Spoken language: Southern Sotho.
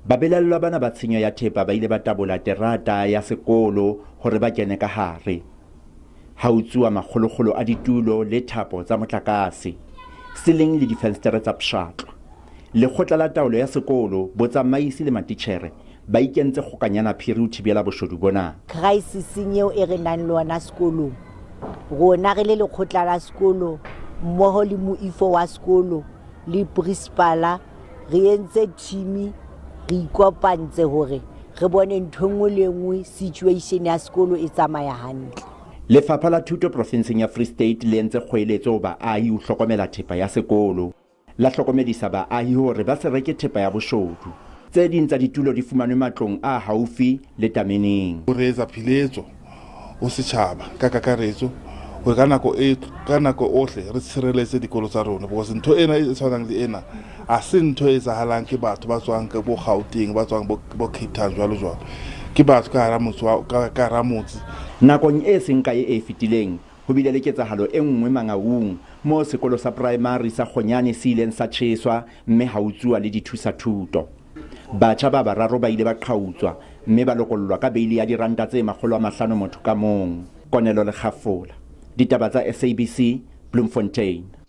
Babelaellwa bana ba tshenyo ya thepa ba ile ba tabola terata ya sekolo hore ba kene ka hare. Ha utsuwa makgolokgolo a ditulo le thapo tsa motlakase. Siling le difenstere tsa pshatlwa. Lekgotla la taolo ya sekolo, botsamaisi le matitjhere ba ikentse kgokanyana phiri ho thibela boshodu bona. Crisiseng eo e re nang le ona sekolong, rona re le lekgotla la sekolo mmoho le moifo wa sekolo le principala re entse team, re ikopantse hore re bone ntho e nngwe le e nngwe situation ya sekolo e tsamaya hantle. Lefapha la Thuto profinseng ya Free State le entse kgoeletso ho baahi ho hlokomela thepa ya sekolo. La hlokomedisa baahi hore ba se reke thepa ya boshodu. Tse ding tsa ditulo di fumanwe matlong a haufi le tameneng. Re etsa philetso ho setjhaba ka kakaretso hore ka nako e ka nako ohle re tshireletse dikolo tsa rona, because ntho ena e tshwanang le ena a se ntho e etsahalang ke batho ba tswang ka bo Gauteng, ba tswang bo Cape Town, jwalo jwalo, ke batho ka hara motse wa ka hara motse. Nakong e seng kae e fetileng, ho bile le ketsahalo e nngwe Mangaung moo sekolo sa praemari sa Kgonyane se ileng sa tjheswa mme ha utsuwa le dithusathuto. Batjha ba bararo ba ile ba qhautswa mme ba lokollwa ka beili ya diranta tse 500 motho ka mong. Konelo Lekgafola, Ditaba tsa SABC, Bloemfontein.